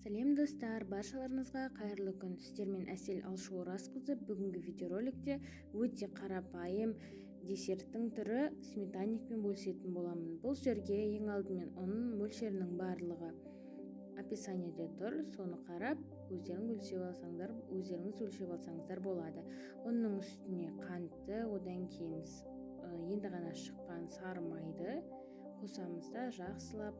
Сәлем достар, баршаларыңызға қайырлы күн. Сіздермен Әсел Алшуырасқызы. Бүгінгі видеороликте өте қарапайым десерттің түрі сметанникпен бөлісетін боламын. Бұл жерге ең алдымен ұн мөлшерінің барлығы описаниеде тұр, соны қарап өздерің өлшеп алсаңдар, өздеріңіз өлшеп алсаңыздар болады. Ұнның үстіне қантты, одан кейін енді ғана шыққан сары майды қосамыз да жақсылап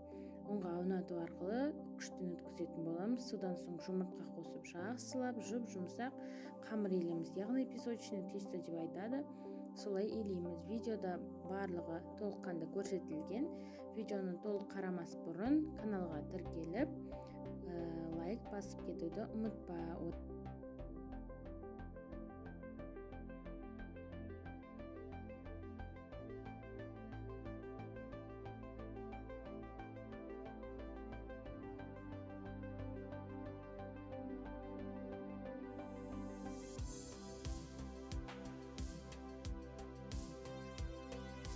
ұнға аунату арқылы күштен өткізетін боламыз. Содан соң жұмыртқа қосып жақсылап жұп-жұмсақ қамыр илейміз, яғни песочный тесто деп айтады, солай илейміз. Видеода барлығы толыққанды көрсетілген. Видеоны толық қарамас бұрын каналға тіркеліп, лайк басып кетуді ұмытпа.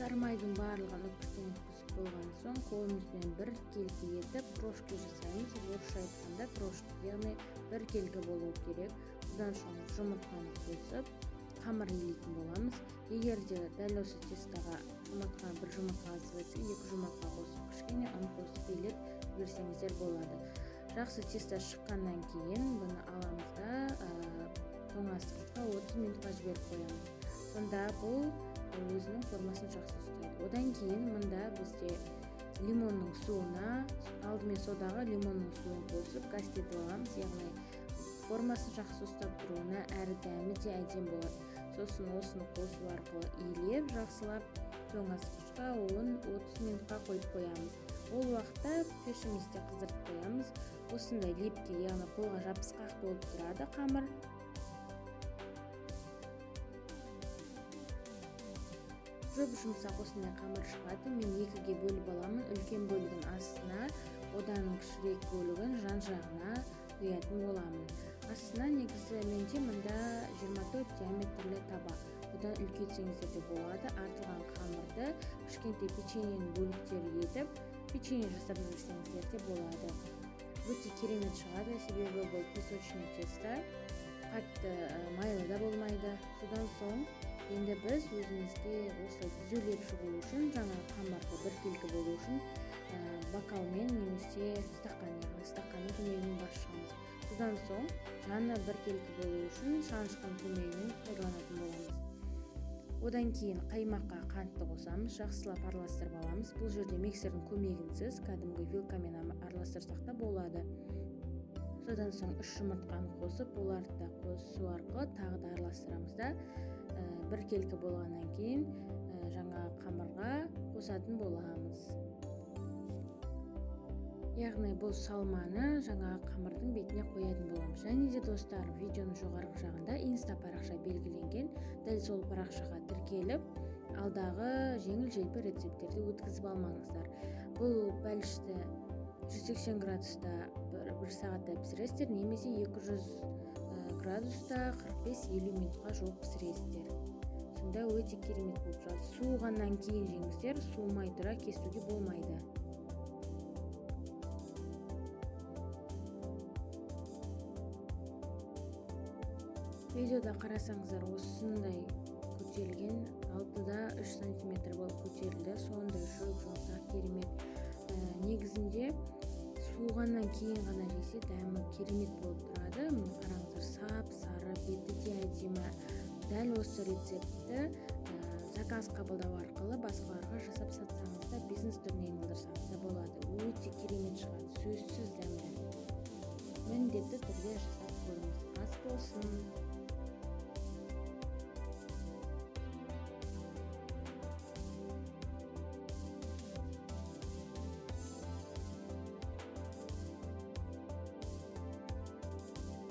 Сары майдың барлығын үкіштен өткізіп болған соң қолымызбен бір келкі етіп крошки жасаймыз. Орысша айтқанда крошки, яғни бір келкі болу керек. Одан соң жұмыртқаны қосып қамыр илейтін боламыз. Егер де дәл осы тестоға жұмыртқа, бір жұмыртқа аз кетсе, екі жұмыртқа қосып кішкене ұн қосып илеп жіберсеңіздер болады. Жақсы тесто шыққаннан кейін бұны аламыз да тоңазытқышқа 30 минутқа жіберіп қоямыз. Сонда бұл өзінің формасын жақсы ұстайды. Одан кейін мында бізде лимонның суына, алдымен содаға лимонның суын қосып газ етіп аламыз, яғни формасын жақсы ұстап тұруына, әрі дәмі де әдемі болады. Сосын осыны қосу арқылы илеп жақсылап тоңазытқышқа 10-30 минутқа қойып қоямыз. Ол уақытта пешімізді қыздырып қоямыз. Осындай липкий, яғни қолға жабысқақ болып тұрады қамыр. Жұп-жұмсақ осындай қамыр шығады. Мен екіге бөліп аламын. Үлкен бөлігін астына, одан кішірек бөлігін жан-жағына құятын боламын. Астына негізі менде мында 24 диаметрлі таба. Одан үлкейтсеңіздер де болады. Артылған қамырды кішкентай печеньенің бөліктері етіп, печенье жасап жіберсеңіздер де болады. Өте керемет шығады, себебі бұл песочный тесто, қатты майлы да болмайды. Содан соң енді біз өзімізге осылай түзулеп шығу үшін, жаңа қамырды біркелкі болу үшін, бокалмен немесе стақан, яғни стақанның көмегімен бас шығамыз. Содан соң жаны біркелкі болу үшін шанышқының көмегімен пайдаланатын боламыз. Одан кейін қаймаққа қантты қосамыз, жақсылап араластырып аламыз. Бұл жерде миксердің көмегінсіз кәдімгі вилкамен араластырсақ та болады. Содан соң 3 жұмыртқаны қосып, оларды да қосу арқылы тағы да араластырамыз да, біркелкі болғаннан кейін, жаңа қамырға қосатын боламыз. Яғни бұл салманы жаңа қамырдың бетіне қоятын боламыз. Және де достар, видеоның жоғарғы жағында инста парақша белгіленген. Дәл сол парақшаға тіркеліп, алдағы жеңіл-желпі рецепттерді өткізіп алмаңыздар. Бұл бәлішті 180 градуста бір сағатта пісіресіздер, немесе 200 градуста 45-50 минутқа жуық пісіресіздер. Сонда өте керемет болып шығады. Суығаннан кейін жеңіздер, суымай тұра кесуге болмайды. Видеода қарасаңыздар, осындай көтерілген 6-да 3 сантиметр болып көтерілді. Сондай жұп-жұмсақ керемет. Негізінде суығаннан кейін ғана жесе дәмі керемет болып тұрады. Міне қараңыздар, сап-сары, беті де әдемі. Дәл осы рецептті, заказ қабылдау арқылы басқаларға жасап сатсаңыз да, бизнес түріне айналдырсаңыз да болады. Өте керемет шығады, сөзсіз дәмді. Міндетті түрде жасап көріңіз. Ас болсын.